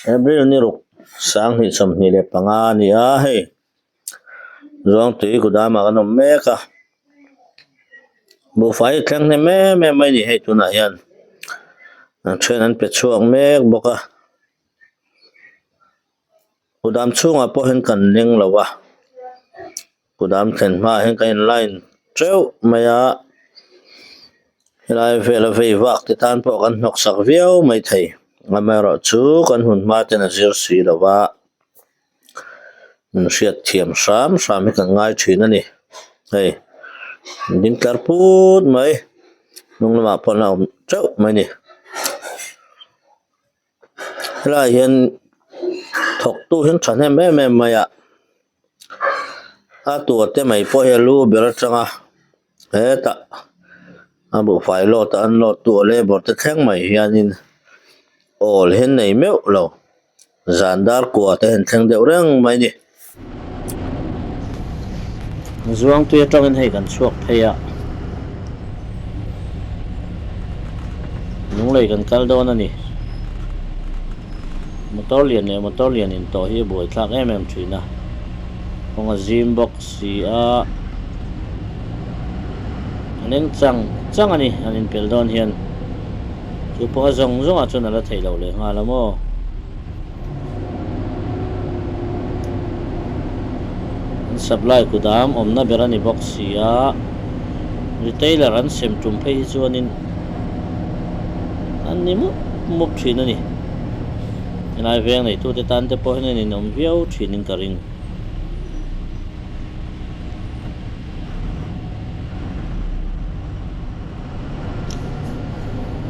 April ni ruk 2025 a ni a hei Zuangtui kudam ah kan awm mek a buhfai hi thleng hnem em em mai a ni hei tunah hian an then an pe chhuak mek bawk a kudam chhungah pawh hian kan leng lo a kudam thlen hmaah hian kan in line teuh mai a helai vela vei vak te tan pawh kan hnawk sak viau maithei amaherawhchu kan hun hma ten a zir si lo va. Min hriat thiam hram hram hi kan ngai thin a ni hei ding tlar put mai hnung lamah pawh a awm teuh mai a ni helaiah hian thawk tu hi an thahnem em em mai a a tur te mai pawh hi a lu ber atanga hetah a buhfai load a an load tu a labour te thleng mai hianin awl hi an nei meuh lo. Zan dar kua te han thleng deuh reng mai a ni. Zuangtui atangin hei kan chhuak phei a, lunglei kan kal dawn a ni. Motor lian leh motor lian intawh hi a buaithlak em em thin a, kawng a zim bawk si a, a leng chang chang a ni an inpel dawn hian. Chu pawh a zawng zawngah chuan a la theih loh leh nghal a maw? An supply kudam awmna ber a ni bawk si a, retailer an sem tum phei hi chuanin an ni mup mup thin a ni. Helai veng neitute tan te pawh hian an inawm viau thinin ka ring.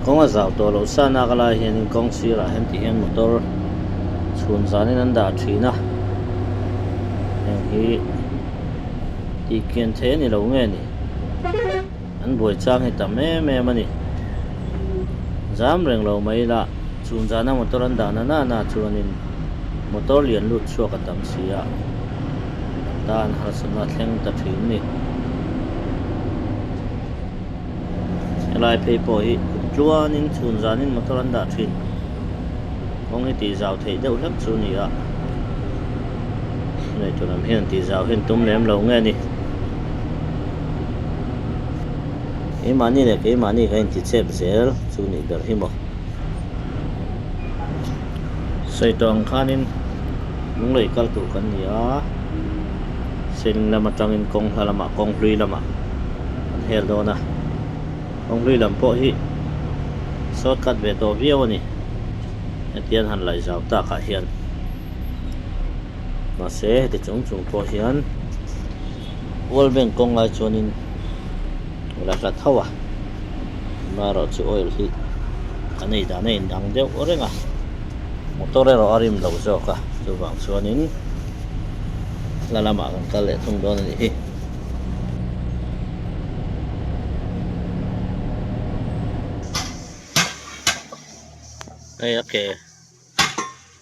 Kawng a zau tawh loh sa nak lai hianin kawng sirah hian ti hian motor chhun zanin an dah thin a heng hi tih kian thei a ni lo nge ni an buai chang hi tam em em a ni zam reng lo mai ila chhun zana motor an dah na na chuanin motor lian lut chhuak a tam si a an tan harsatna thleng ta thin a ni. Helai phei pawh hi kum tluanin chhun zanin motor an dah thin. Kawng hi tih zau theih deuh hlek chu a ni a. Ngaihtuah lam hian tih zau hi an tum lem lo nge ni. Keimahni leh keimahni kan inti chep zel chu nih ber hi maw. Sawi tawh ang khanin lunglei kal tur kan ni a, Seling lam atangin kawng hla lamah kawng hlui lamah an hel dawn a, kawng hlui lam pawh hi shortcut ve tawh viau a ni, hetiang han laih zau takah hian mahse heti chung chung pawh hian World Bank kawng lai chuanin la hla tho a, amaherawhchu oil hi kan ei dan a indang deuh reng a, motor erawh a rim lo zawk a, chuvang chuanin hla lamah kan kal leh thung dawn a nih hi. Hei a ke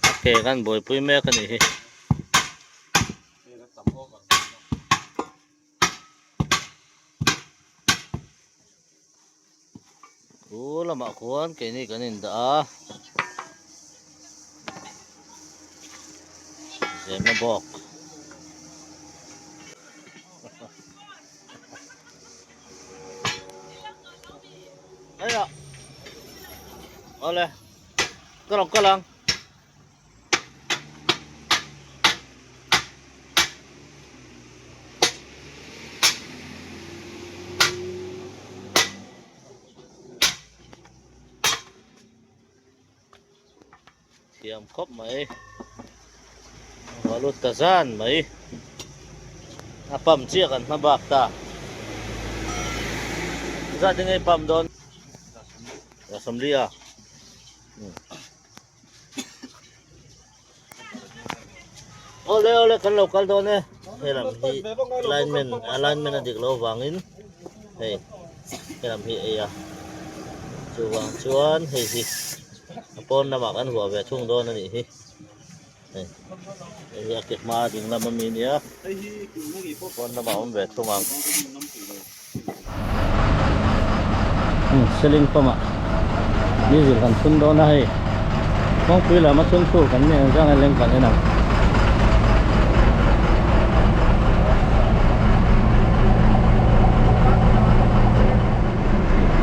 a ke kan buaipui mek a nih hi. Chu lamah khuan keini kan indah a zema bawk. Awle ka rawn kal ang. Thiam khawp mai a lut ta zan mai a pump chiah kan hma bak ta zat enge pump dawn sawmli a. Awle awle kan lo kal dawn e helam hi alignment alignment a dik loh avangin hei helam hi ei a chuvang chuan hei hi a pawn lamah kan huah ve thung dawn a nih hi hei hei hi a ke hma ding lam ami a nia pawn lamah a awm ve thung ang. Seling pump ah diesel kan thun dawn a hei. Kawngpui lama thun tur kan nih ang zang leng kan en ang.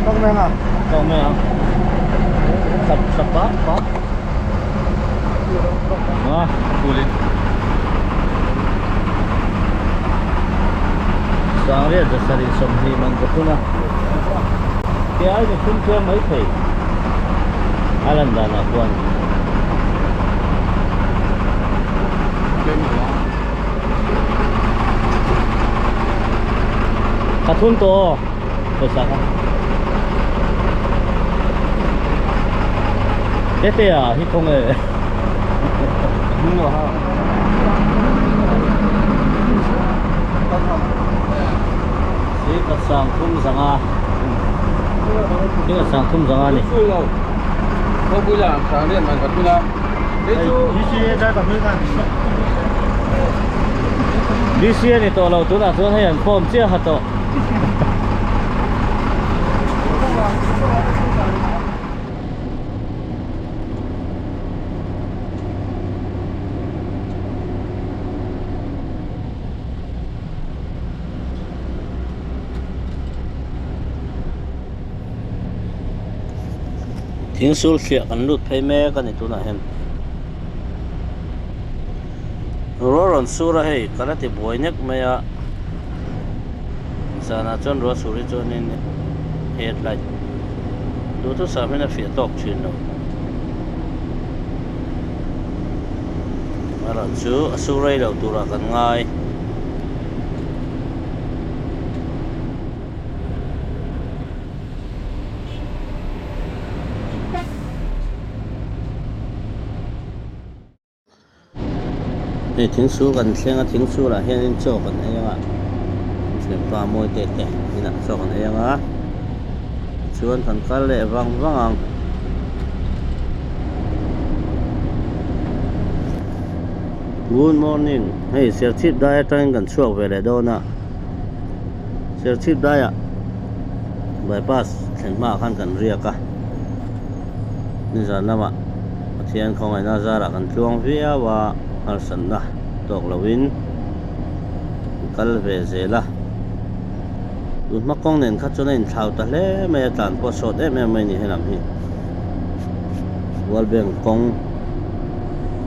Kawng meng a. Kawng meng ang. Sap sap pa pa. A Kulin. Sangriat zasarih sawmhnih man ka thun a. Ke ai ni thun tlem mai thei. A lan danah khuan. Ka thun tawh aw pawisa kha. Tete a hi kawng e. Thingkhat sang thum zanga thingkhat sang thum zanga a ni. BC a ni tawh lo tunah chuan hei an form chiah ha tawh. Thing sul thliah kan lut phei mek a ni tunah hian ruah rawn sur a hei ka la ti buai nek mai a zanah chuan ruah sur hi chuanin headlight duhthusam hian a fiah tawk thin lo erawh chu a sur rei lo turah kan ngai. Hei thingsul kan thleng a thingsul ah hianin chaw kan ei anga thianpa mawi te te inah chaw kan ei anga tichuan kan kal leh vang vang ang. Good morning hei serchhip dai atangin kan chhuak ve leh dawn a serchhip daiah bypass thlen hmaah khan kan riak a nizan lamah. Pathian khawngaihna zarah kan tluang viau a, harsatna tawk loin kan kal ve zel a. Tun hma kawng nen kha chuan a inthlau ta hle mai a, tlan pawh a sawt em em mai a ni helam hi. World Bank kawng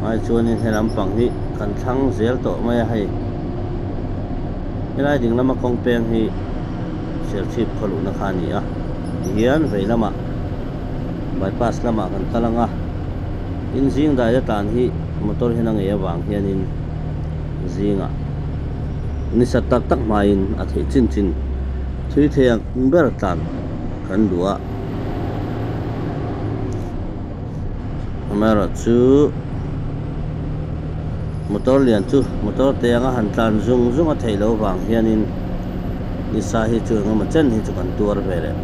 ai chuanin helam pang hi kan thlang zel tawh mai a hei. Helai ding lama kawng peng hi Serchhip khawluhna kha a ni a, tihian vei lamah. Bypass lamah kan kal ang a, tin zing daia tlan hi motor hian a ngei avang hianin zingah ni sat tak tak hmain a theih chin chin thui thei ang ber tlan kan duh a. Amaherawhchu motor lian chu motor te anga han tlan zung zung a theih loh avang hianin nisa hi chu engemaw chen hi chu kan tuar ve leh.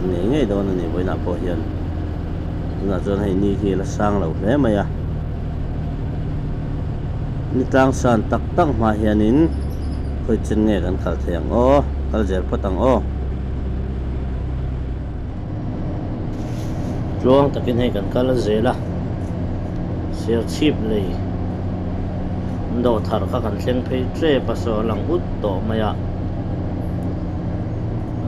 Ngei ngei dawn a ni vawiinah pawh hian tunah chuan hei ni hi a la sang lo hle mai a ni tlang san tak tak hma hianin khawi chen nge kan kal thei ang aw kal zel phawt ang aw tluang takin hei kan kal zel a serchhip lei dawhthar kha kan thleng phei tep a saw a lang ut tawh mai a.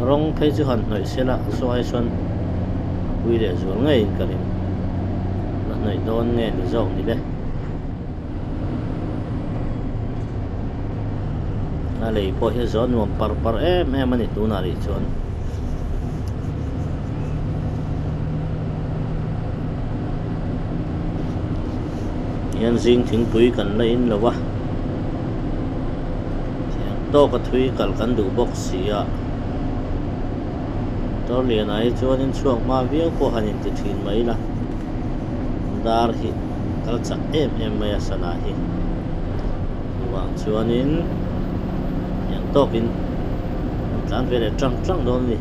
Rawng phei chu han hnawih se la saw ai sawn a pui leh zual ngeiin ka ring. La hnawih dawn nge ni zawk ni le. A lei pawh hi a zawh nuam par par em em a ni tunah rih chuan. Hian zing thingpui kan la in lo a. Tawk a thui kal kan duh bawk si a, motor lianah hi chuanin chhuak hma viau pawh han inti thin mai la, dar hi kal chak em em mai a sana hi. Chuvang chuanin eng tawkin kan tlan ve leh tang tang dawn a ni.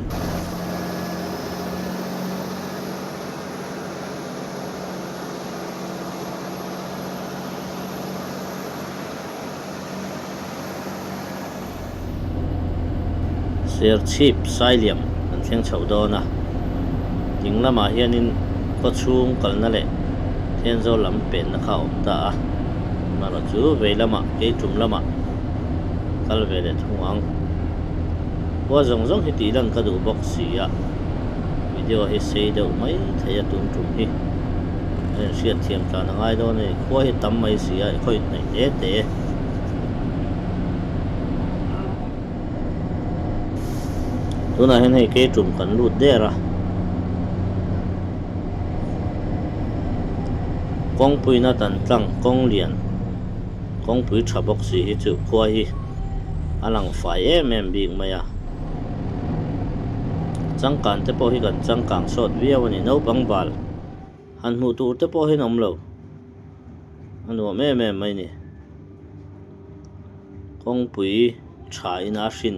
Serchhip Sailiam kan thleng chhoh dawn a, ding lamah hianin khaw chhung kalna leh Thenzawl lam penna kha a awm ta a, amaherawh chu vei lamah keitum lamah kal ve leh thung ang. Khua zawng zawng hi tih lan ka duh bawk si a, video hi sei deuh mai thei a tun tum hi a inhriat thiam tlan a ngai dawn a ni. Khua hi tam mai si a, i khawi hnaih te te. Tunah hian hei keitum kan lut der a. Kawngpuiin a tan tlang kawng lian kawngpui tha bawk si hi chu khua hi a lang fai em em bik mai a. Changkan te pawh hi kan changkang sawt viau a ni naupang bal han hmuh tur te pawh hian awm lo a nuam em em mai ni. Kawngpui tha in a hrin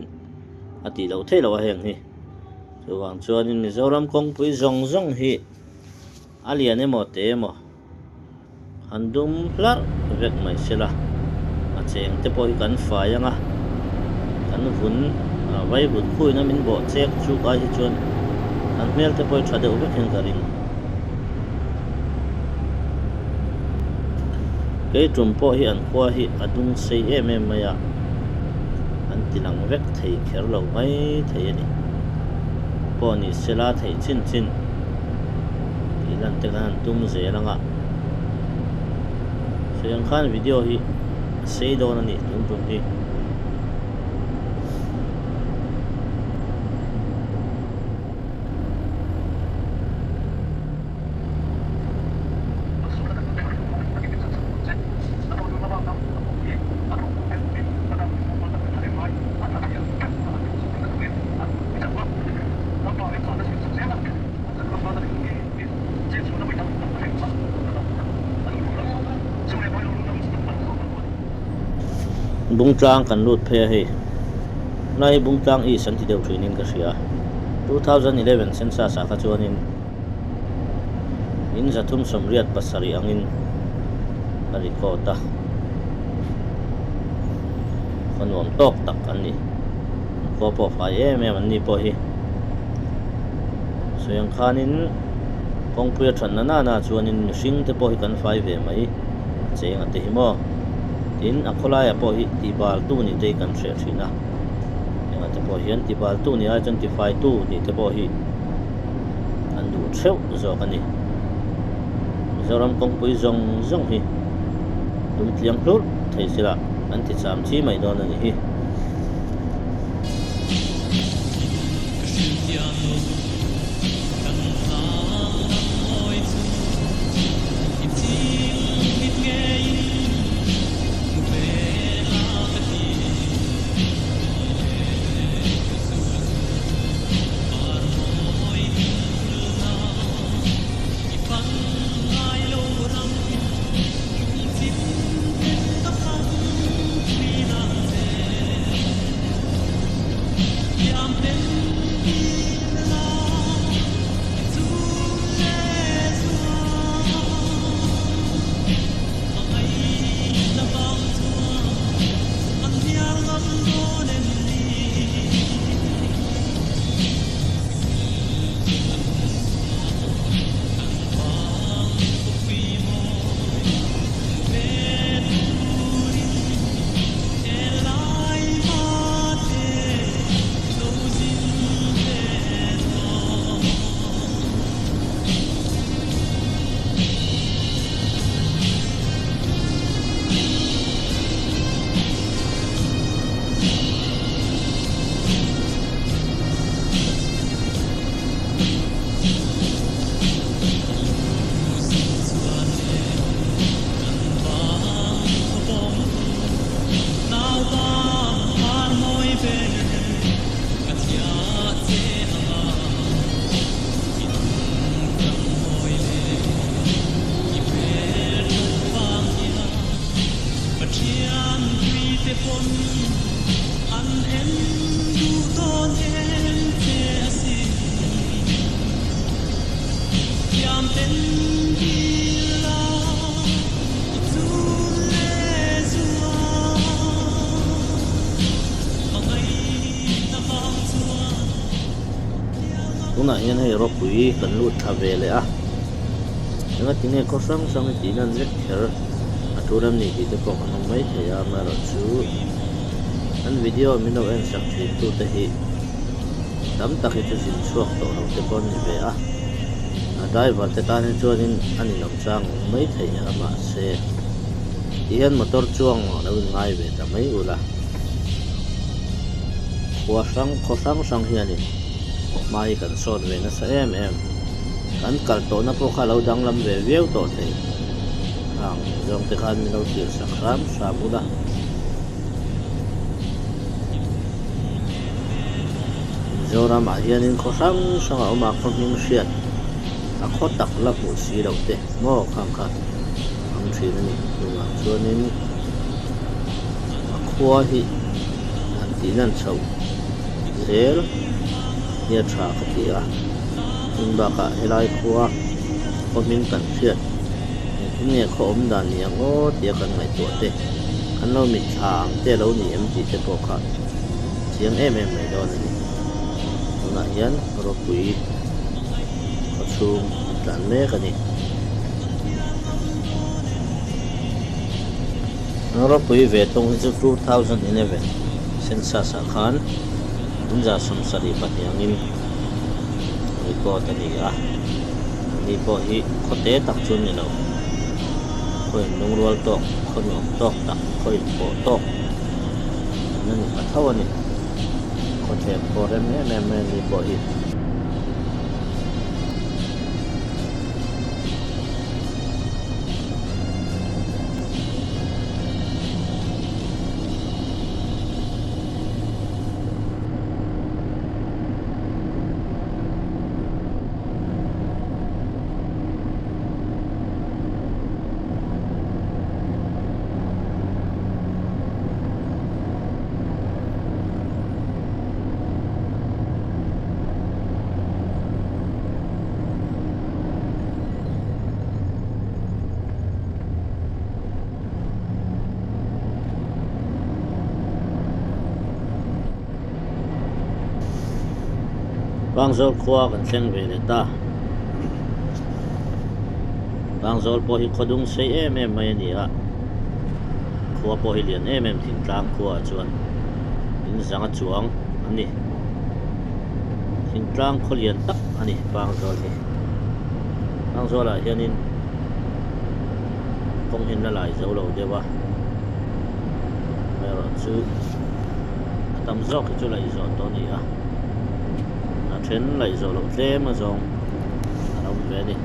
a tih loh theih loh a heng hi. Chuvang chuanin Mizoram kawngpui zawng zawng hi a lian emaw te emaw han dum hlarh vek mai sela, a cheng te pawh hi kan fai ang a, kan vun vaivut khuina min bawh chek chuk ai hi chuan kan hmel te pawh hi tha deuh vek hian ka ring. Kei tum pawh hi an khua hi a dung sei em em mai a, an ti lang vek thei kher lo mai thei a ni. Pawh ni sela theih chin chin tih lan te kan han tum zel ang a. Sawi ang khan video hi a sei dawn a ni tun tum hi. Bungtlang kan lut phei a hei lai Bungtlang East an ti deuh thinin ka hria 2011 census ah kha chuanin In 387 angin a record a, khaw nuam tawk tak an ni. An khua pawh fai em em an ni pawh hi. Sawi ang khanin kawngpui a thatna nana chuanin mihring te pawh hi kan fai ve mai a cheng a te hi maw. Tin, a khawlaiah pawh hi tihbaltu nih te hi kan hreh thin a, engah te pawh hian tihbaltu nih ai chuan tifaitu nih te pawh hi. an duh theuh zawk a ni. Mizoram kawngpui zawng zawng hi tum tliang hlurh thei sila an ti cham chi mai dawn a ni hi. Tunah hian hei ropui kan lut thla ve leh a. Engatinge khaw hrang hrang hi tih lan vek kher a tul em ni tih te pawh kan awm mai thei a, amaherawhchu an video min lo en sak thin tu te hi tam tak hi chu zin chhuak tawh lo te pawh an ni ve a, a driver te tan hi chuanin a ninawm chang awm mai thei a mahse ti hian motor chuang a lo inngai ve ta mai ula khua hrang khaw hrang hrang hianin hma hi kan sawn ve nasa em em. Kan kal tawhna pawh kha a lo danglam ve viau tawh thei. Khang zawng te khan min lo thlir sak hram hram ula. Mizoramah hianin khaw hrang hrang a awm a, khaw hming hriat a khaw tak la hmuh si loh te maw khang kha a awm thin a ni. Chuvang chuanin a khua hi han tih lan chhoh zel hi a tha ka ti a. Tin bakah helai khua khaw hming kan hriat engtin nge khaw awm dan ni ang aw tia kan ngaihtuah te kan lo mitthla ang te a lo ni em tih te pawh kha chiang em em mai dawn a ni. Tunah hian ropui khaw chhung an tlan mek a ni. Ropui ve thung hi chu 2011 census ah khan inza 72 angin record a ni a, ani pawh hi khaw te tak chu ni lo, khaw in lungrual tawk, khaw nuam tawk tak, khaw in pawh tawk an la ni pha tho a ni, khaw thleng pawh rem em em mai ani pawh hi. Pangzawl khua kan thleng ve leh ta. Pangzawl pawh hi khaw dung sei em em mai a ni a, khua pawh hi lian em em thingtlang khuaah chuan in zanga chuang a ni. Thingtlang khaw lian tak a ni Pangzawl hi. Pangzawlah hianin kawng hi an la lai zo lo deuh a, amaherawhchu a tam zawk hi chu laih zawh tawh a ni a, a then laih zawh loh tlem a zawng a lo awm ve a ni.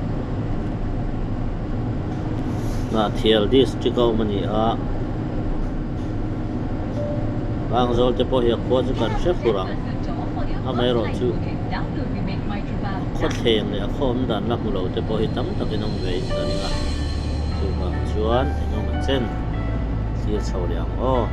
Hnahthial district a awm a ni a, Pangzawl te pawh hi a khua chu kan hre fur ang, amaherawhchu khawthleng leh a khaw awm dan la hmu lo te pawh hi tam takin awm ve in ka ring a, chuvang chuan eng emaw chen thlir chho leh ang aw.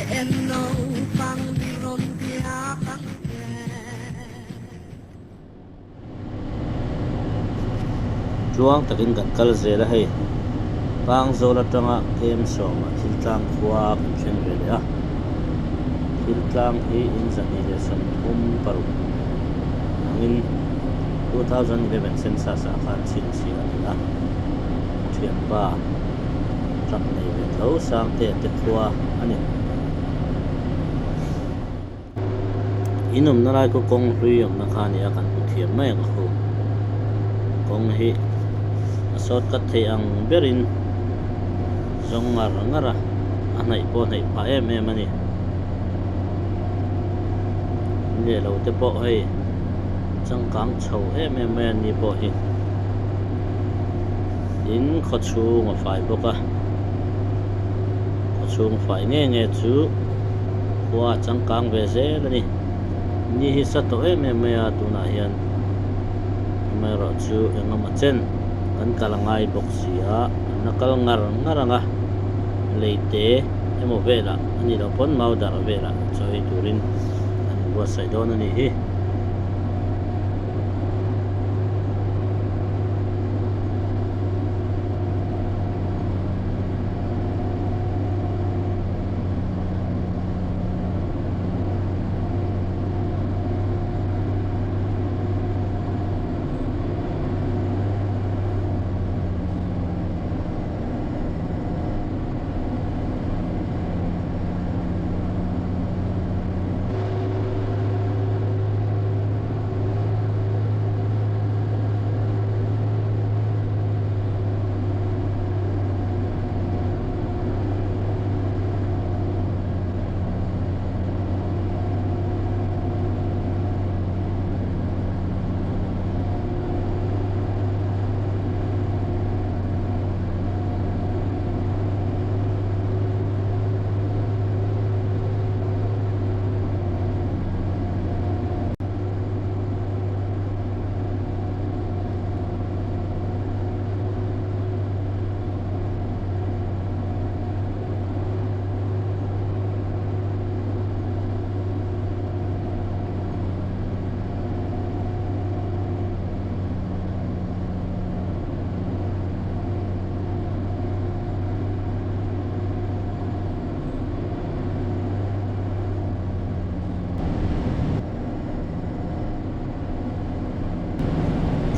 Tluang takin kan kal zel a hei Pangzawl atanga kem sawmah thil tlang khua kan thleng ve leh a thil tlang hi in 230 angin 2011 census ah khan chhinchhiah a ni a thianpa truck nei ve tho Sangte te khua a ni. In awmna lai khu kawng hlui awmna kha a ni a kan hmu thiam mai ang khu. Kawng hi a shortcut thei ang berin zawng ngar ngar a, a hnaih pawh a hnaih phah em em a ni. In leh lo te pawh hei changkang chho em em mai a ni pawh hi. Tin khaw chhung a fai bawk a, khaw chhung fai nge nge chu khua a changkang ve zel a ni. Ni hi sa tawh em em mai a tunah hian amaherawh chu engemaw chen kan kal a ngai bawk si a, an la kal ngar ngar ang a, leite emaw velah a nih loh pawn mau darh velah chaw ei turin an inbuatsaih dawn a nih hi.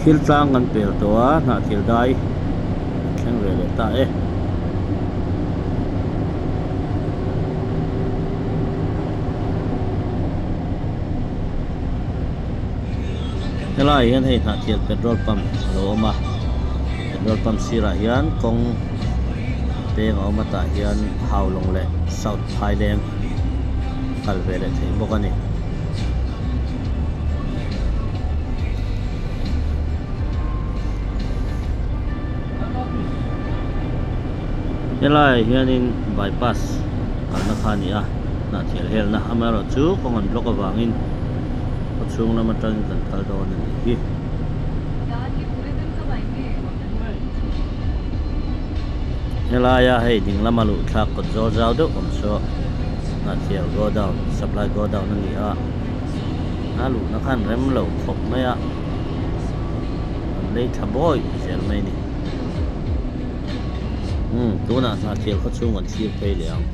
Thil tlang kan pel tawh a hnahthil dai kan thleng ve leh ta e. Helaiah hian hei hnahthil petrol pump a lo awm a petrol pump sirah hian kawng peng a awm a tah hian Haulawng leh South Phaileng kal ve leh theih bawk a ni. Helaiah hianin bypass kalna kha a ni a hnahthel helna amaherawhchu kawng an block avangin khaw chhung lam atangin kan kal dawn a nih hi. Helaia hei ding lama luh thlak kawt zawl zau deuh awm saw hnahthel godown supply godown a ni a a luhna khan rem lo khawp mai a an lei thla bawi zel mai a ni umm tunah hnahthel khaw chhung an thlir phei leh ang.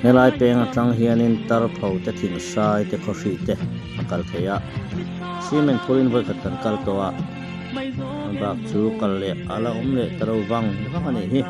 Helai peng atang hianin tar pho te thing sai te khawhri te a kal thei a, cement phurin vawikhat kan kal tawh a, a bak chu kal leh a la awm leh ta lo vang vang a nih hi.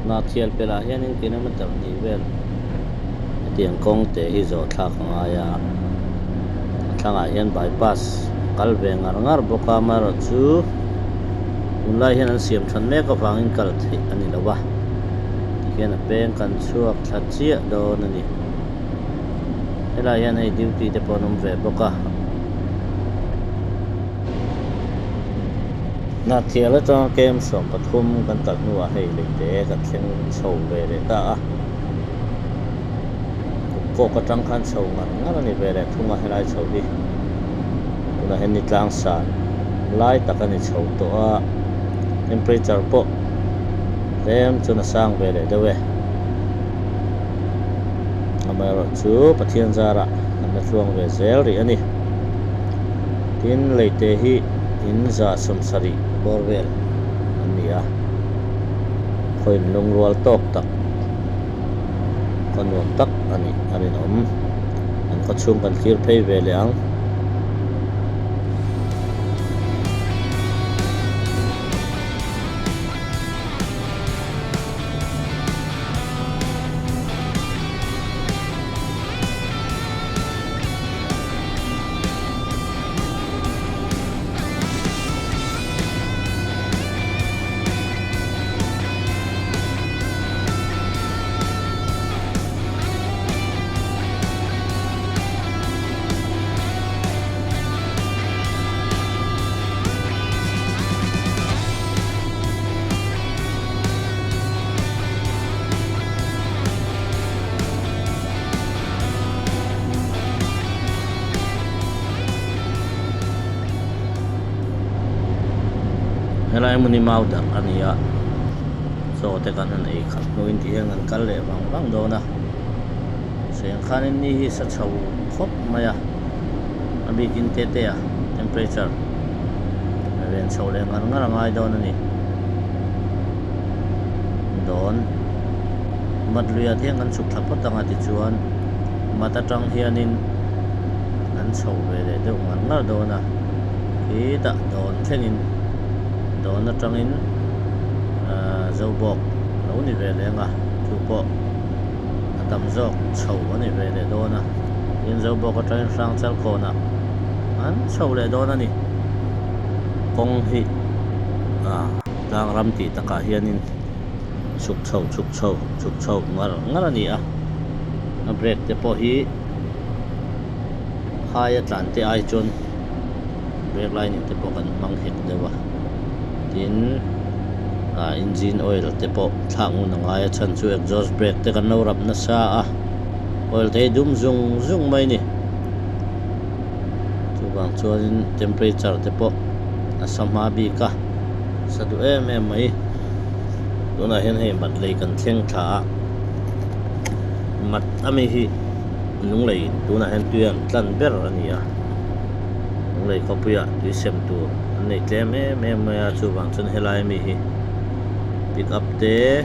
Hnah thial pelh ah hianin kilometer hnih vel hetiang kawng te hi zawh thlak a ngai a, a thlangah hian bypass a kal ve ngar ngar bawk a amaherawhchu tunlai hian an siam than mek avangin kal theih a ni lo va tihian a peng kan chhuak thla chiah dawn a ni helaiah hian hei duty te pawh an awm ve bawk a. Hnah thial atanga kem 13 kan kal hnuah hei leite kan thleng chho ve leh ta a, kum kawk atang khan chho ngar ngar a ni ve leh thung a helai chho hi tunah hian ni tlang san lai tak a ni chho tawh a, temperature pawh tlem chuan a sang ve leh deuh e. Amaherawhchu Pathian zarah kan la tluang ve zel rih a ni. Tin, leite hi in 170 bawr vel an ni a, khawiin lungrual tawk tak, khaw nuam tak a nih a rinawm. An khaw chhung kan thlir phei ve leh ang. Helai hmun hi mau darh a ni a, chaw te kan han ei khat hnuin ti hian kan kal leh vang vang dawn a, seng khanin ni hi sa chho khawp mai a, a bikin te te a temperature ven chho leh ngar ngar a ngai dawn a ni. Dawn mat luiah te hian kan chhuk thla phawt ang a tichuan mat atang hianin an chho ve leh deuh ngar ngar dawn a, khitah dawn thlengin dawn atangin ahh zobawk lo ni ve leh ang a chu pawh a tam zawk chho a ni ve leh dawn a tin zobawk atangin hrangchal kawnah. An chho leh dawn a ni. Kawng hi ah tlang ram tih takah hianin chhuk chho chhuk chho chhuk chho ngar ngar a ni a. A brake te pawh hi phaia tlan te ai chuan brake lining te pawh kan hmang hek deuh a. Tin ah engine oil te pawh thlak ngun a ngai a chhan chu exhaust brake te kan lo rap nasa a oil te hi dum zung zung mai a ni. Chuvang chuanin temperature te pawh a sa hma bik a, sa duh em em mai. Tunah hian hei mat lei kan thleng thla a, mat ami hi lunglei tunah hian tui an tlan ber a ni a, lunglei khawpuiah tui sem tur an nei tlem em em mai a, chuvang chuan helai ami hi pick up te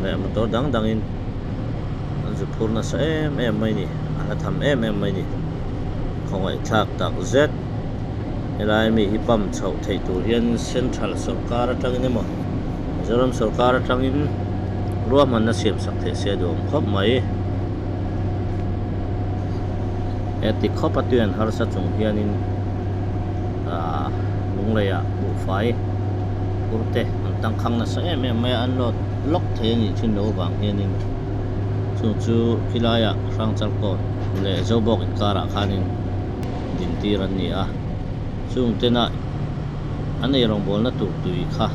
leh motor dang dangin an zu phur nasa em em mai a ni. A hla tham em em mai ni. Khawngaihthlak tak zet. Helai mi hi pump chhoh theih tur hian Central sawrkar atangin emaw Mizoram sawrkar atangin ruahmanna siam sak theih se a duhawm khawp mai. Heti khawp a tuian harsa chung hianin aah lungleiah buhfai phur te an tangkhang nasa em em mai a, an load lawk thei a nih thin loh avang hianin. Chu chu khilaiah Hrangchalkawn leh Zobawk inkarah khanin dintir an ni a, chung tena an eirawngbawlna tur tui kha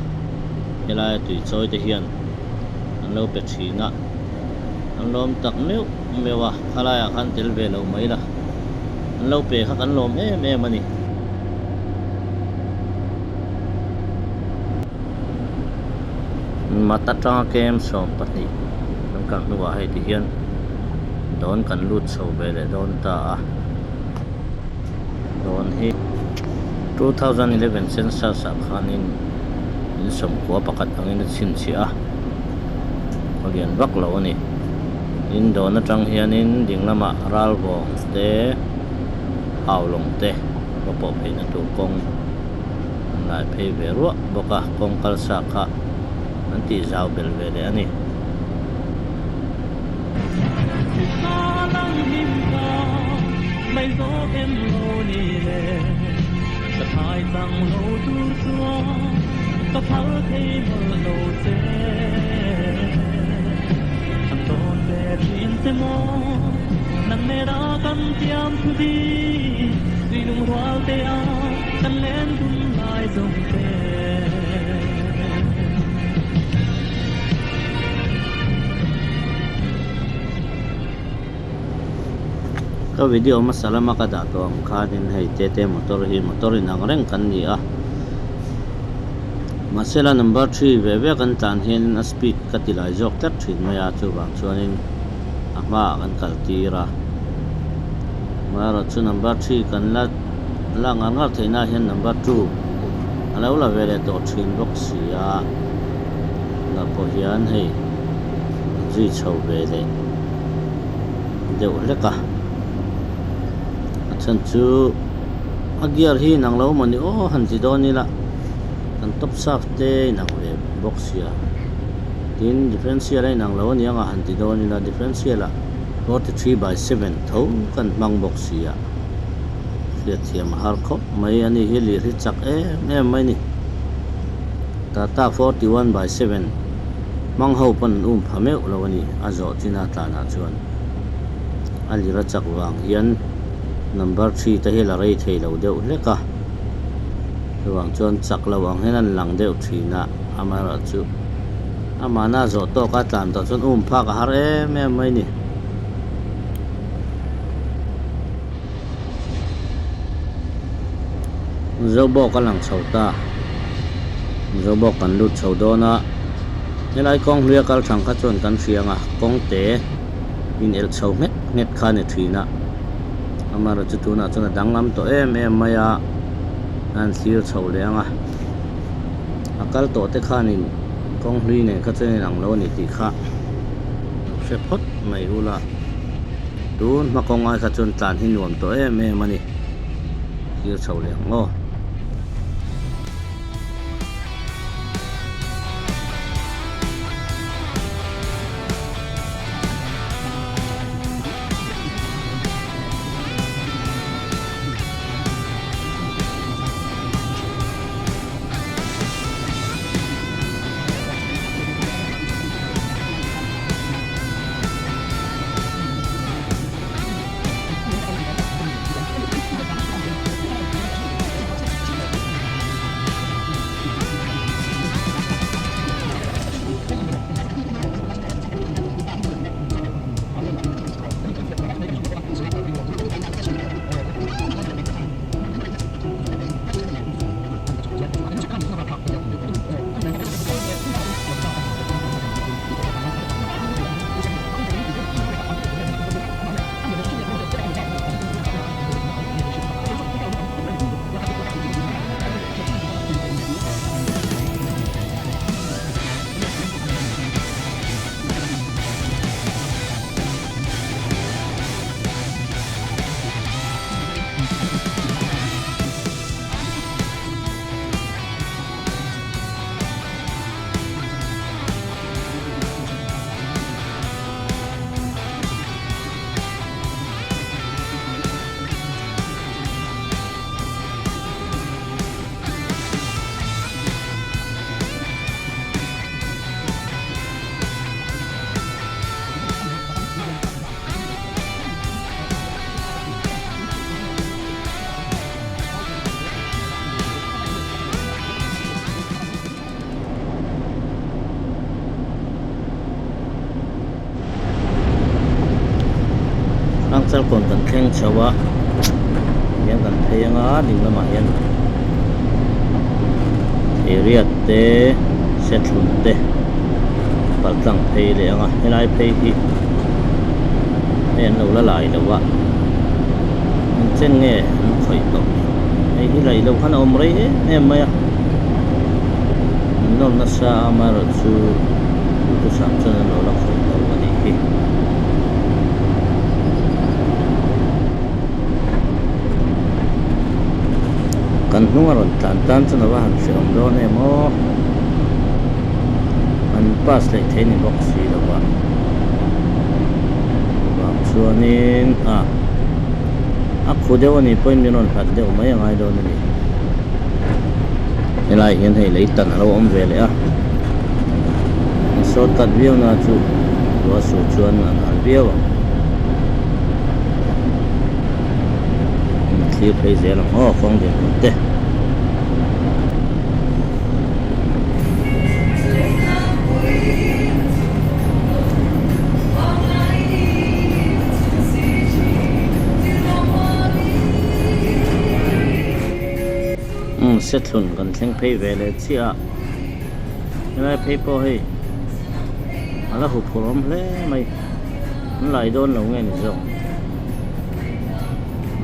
helaia tui chawi te hian an lo pe thin a, an lawm tak meuh meuh a, khalaiah khan tel ve lo mai la, an lo pe kha kan lawm em em a ni. Mat atanga kem 12 kan kal hnuah hei ti hian dawn kan lut chho ve leh dawn ta a dawn hi 2011 census ah khanin in sawmkua pakhat angin a chhinchhiah a khaw lian vak lo a ni tin dawn atang hianin ding lamah ralvawng te haulawng te va pawh pheihna tur kawng an lai phei ve ruah bawk a kawng kal sa kha an tih zau belh ve leh a ni. Ka video hmasa lama ka dah tawh ang khanin hei tete motor hi motor inang reng kan ni a mahsela number three ve ve kan tlan hianin a speed ka ti lai zawk tlat thin mai a chuvang chuanin a hmaah kan kal tir a amaherawhchu number three kan la lak ngar ngar theih na hian number two a lo la ve leh tawh thin bawk si a tunah pawh hian hei an zui chho ve leh deuh hlek a a chhan chu a gear hi inang lo mawni aw han ti dawn ila kan top shaft te inang ve bawk sia tin differential a inang lo a ni ang a han ti dawn ila differential ah 43/7 tho kan hmang bawk sia. Hriatthiam a har khawp mai a ni hi lir hi chak em em mai a ni. Tata 41/7 hmang ho pawn an um pha meuh lo a ni a zawh china tlanah chuan a lir a chak vang hian number three te hi la rei thei lo deuh hlek a chuvang chuan chak lo ang hian an lang deuh thin a amaherawhchu amahna zawh tawka tlan tawh chuan um phak a har em em mai a ni. Zobawk a lang chho ta Zobawk kan lut chho dawn a helai kawng hluia kal thang kha chuan kan hria ang a kawng te in elh chho nghet nghet kha a ni thin a amaherawhchu tunah chuan a danglam tawh em em mai a a han thlir chho leh ang a a kal tawh te khanin kawng hlui nen kha chuan inang lo a ni tih kha lo hre phawt mai ula. Tun hma kawng ai kha chuan tlan hi nuam tawh em em a ni. Thlir chho leh ang aw. kawn kan thleng chho a hian kan phei anga ding lamah hian thiriat te sethlun te pal tlang phei leh ang a helai phei hi hei an lo la lai lo a eng chen nge an khawih tawh hei hi laih loh khan a awm rei em em mai a an nawr nasa a amaherawhchu duhthusam chuan an lo la khawih lo a nih hi. Kan hnung a rawn tlan tan chuan a va han hrehawm dawn em aw. An pass leh thei ni bawk si lo va. Chuvang chuanin a a khu deuh a nih pawhin min rawn hlat deuh mai a ngai dawn a ni. Helai hian hei lei tan a lo awm ve leh a. An shortcut viau na chu ruah sur chuan a nal viau ang. An thlir phei zel ang aw kawng din hmun te. Umm sethlun kan thleng phei ve leh chiah a helai phei pawh hei a la huphurh awm hle mai an lai dawn lo nge ni zawk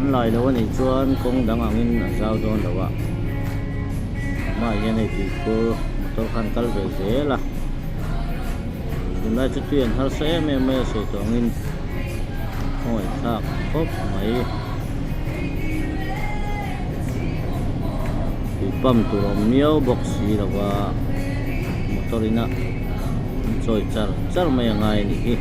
an lai lo anih chuan kawng dang angin a zau dawn lo a hmaah hian hei tuikhur motor khan kal ve zel a tunlai chu tui an harsa em em mai a sawi tawh angin khawngaih thlak khawp mai. Tui pump tur a awm miau bawk si lo va motor in a an chawi char char mai a ngai a nih hi.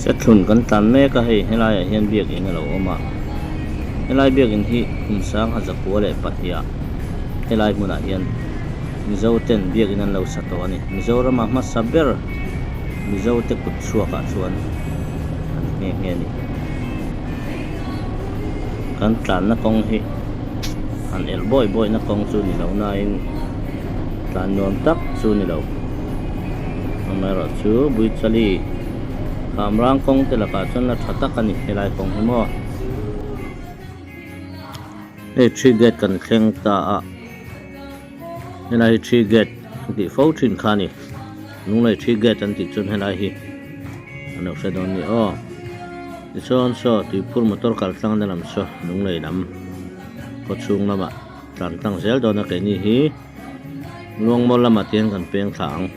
Sethlun kan tlan mek a hei helaiah hian biakin a lo awm a helai biakin hi kum sangha zakua leh pahnih ah helai hmunah hian Mizo ten biakin an lo sa tawh a ni Mizorama hmasa ber Mizo te kut chhuak ah chuan a ni nghe nghe a ni kan tlanna kawng hi han elh bawi bawi na kawng chu ni lo nain tlan nuam tak chu ni lo amaherawhchu Buichali Khamrang kawng te lakah chuan la tha tak a ni helai kawng hi maw. Hei three gate kan thleng ta a helai hi three gate an tih fo thin kha a ni Lunglei three gate an tih chuan helai hi an lo hre dawn a ni aw tichuan saw tuiphur motor kal tlang na lam saw Lunglei lam khawchhung lamah tlan tlang zel dawn a keini hi Luangmual lamah te hian kan peng thla ang.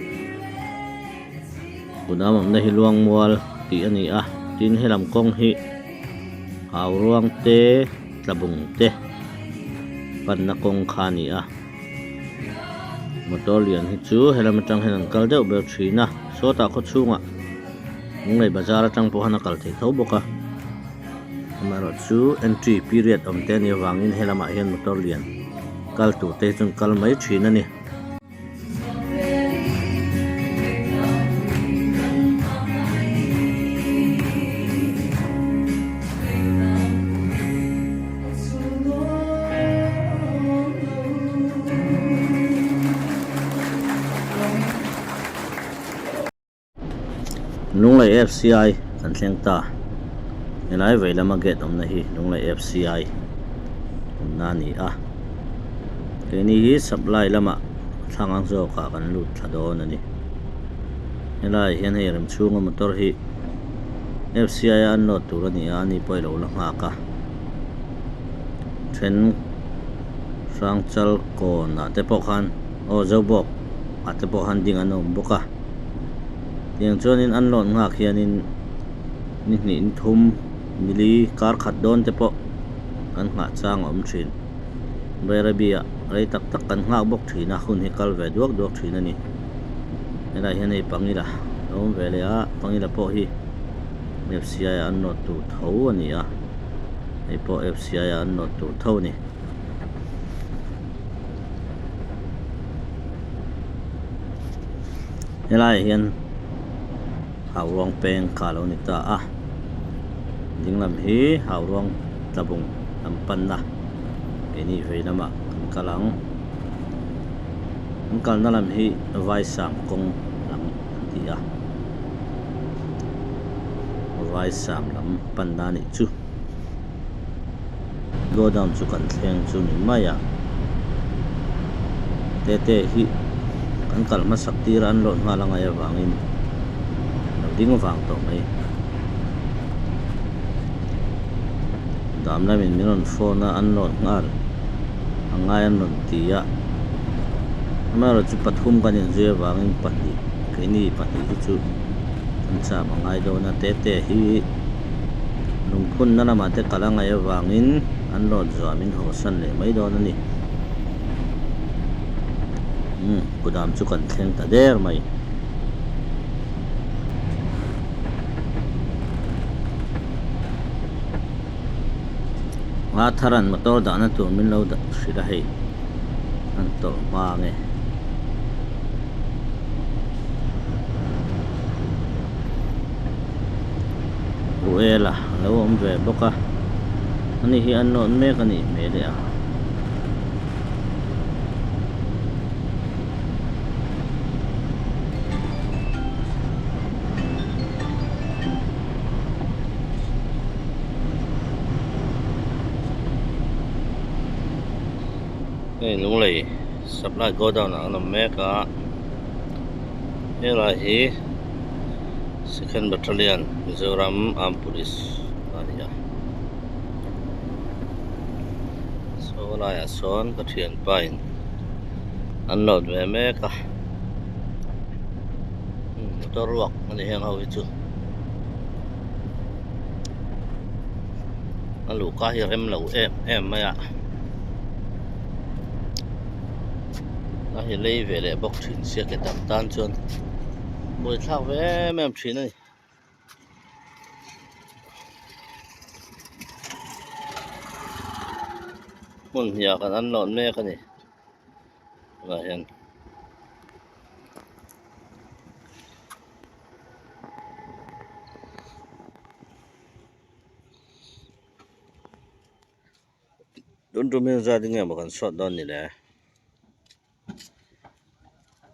Kudam awmna hi Luangmual tih a ni a, tin helam kawng hi hau ruang te tlabung te panna kawng kha a ni a. Motor lian hi chu helam atang hian an kal deuh ber thin a, sawtah khaw chhungah Lunglei bazar atang pawh han a kal thei tho bawk a. Amaherawhchu entry period awm te a nih avangin helamah hian motor lian kal tur te hi chuan kal mai thin a ni. Lunglei FCI kan thleng ta helai vei lama gate awmna hi Lunglei FCI awmna a ni a keini hi supply lamah thlang ang zawkah kan lut thla dawn a ni helaiah hian hei rem chhunga motor hi FCI a unload tur a ni a ani pawh ilo la nghak a then Hrangchal kawn ah te pawh khan aw Zobawk ah te pawh khan ding an awm bawk a. Tiang chuanin an lawn nghak hianin ni hnih ni thum nili kar khat dawn te pawh kan nghah chang a awm thin. Bairabi ah rei tak tak kan nghak bawk thin a hun hi kal ve duak duak thin a ni. Helaiah hian hei pangila a awm ve leh a pangila pawh hi F_C_I ah an nawt tur tho a ni a hei pawh F_C_I ah an nawt tur tho a ni. Helaiah hian hauruang peng kha a lo ni ta a dinglam hi hauruang tlabung lam panna keini vei lamah kan kal ang an kalna lam hi vaisam kawng lam an ti a vaisam lam panna a nih chu. Godown chu kan thleng chu ni mai a, tete hi kan kal hmasak tir a an lawt nghal a ngaih avangin a lo ding vang tawh mai. Dam lamin min rawn phone a an lawt nghal a ngai an rawn ti a, amaherawhchu pathum kan inzui avangin pahnih keini pahnih hi chu kan cham a ngai dawn a tete hi. Lungphunna lamah te kal a ngaih avangin an lawt zuah min hawsan leh mai dawn a ni. Umm kudam chu kan thleng ta der mai. A tharan motor dahna tur min lo hrilh a hei an tawrh hma nge. Ruela a lo awm ve bawk a ani hi an lawn mek a nih hmel e a. Hei Lunglei supply godown ah an awm mek a helai hi. Second Battalion Mizoram Armed Police a ni a saw laiah sawn ka thianpa in an load ve mek a motor ruak a ni heng ho hi chu a luhka hi a rem lo em em mai a a hi lei ve leh bawk thin sia ke tam tan chuan. Buaithlak ve em em thin a ni. Hmun hniah kan an lawn mek a ni tunah hian. Tun tum hian zat enge maw kan sawt dawn ni le.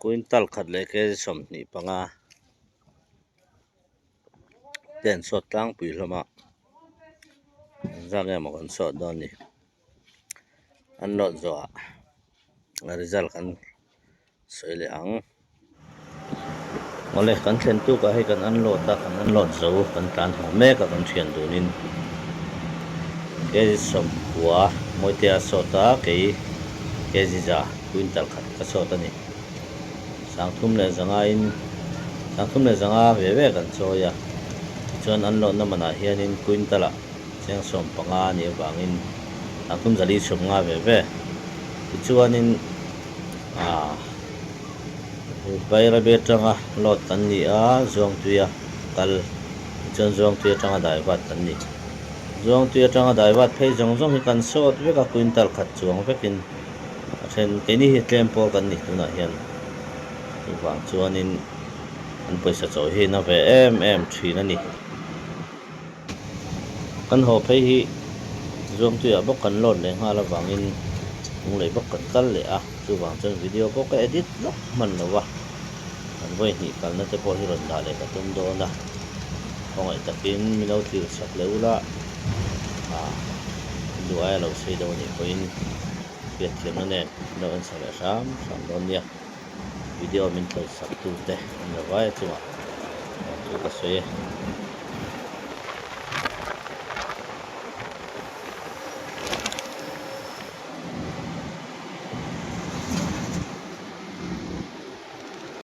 Quintal khat leh kg 25 te an sawt tlangpui hlawm a engzat nge maw kan sawt dawn ni an lawt zawhah a result kan sawi leh ang awle kan thlen tukah hei kan unload a kan unload zo kan tlan haw mek a kan thian dunin kg 90 Mawitea sawt a kei kg 100 quintal khat ka sawt a ni 3500 in 3500 ve ve kan chawi a tichuan unload na manah hianin quintal ah cheng 15 a nih avangin 3450 ve ve tichuanin. Aaa Bairabi atanga load kan ni a Zuangtuia kal tichuan Zuangtui atanga daivat kan ni. Zuangtui atanga daivat phei zawng zawng hi kan sawt vek a quintal khat chuang vekin a then keini hi tlem pawl kan ni tunah hian chuvang chuanin an pawisa chawi hi na ve em em thin a ni. Kan haw phei hi Zuangtuiah bawk kan load leh nghal avangin Lunglei bawk kan kal leh a, chuvang chuan video pawh ka edit lawk hman lo a, kan vawi hnih kalna te pawh hi rawn dah leh ka tum dawn a, khawngaih takin min lo thlir chak leh ula, ah duh aia lo sei deuh anih pawhin hriatthiamna nen min lo en sak leh hram hram dawn nia, video min thlawih sak tute an la vai a chungah chu ka sawi e.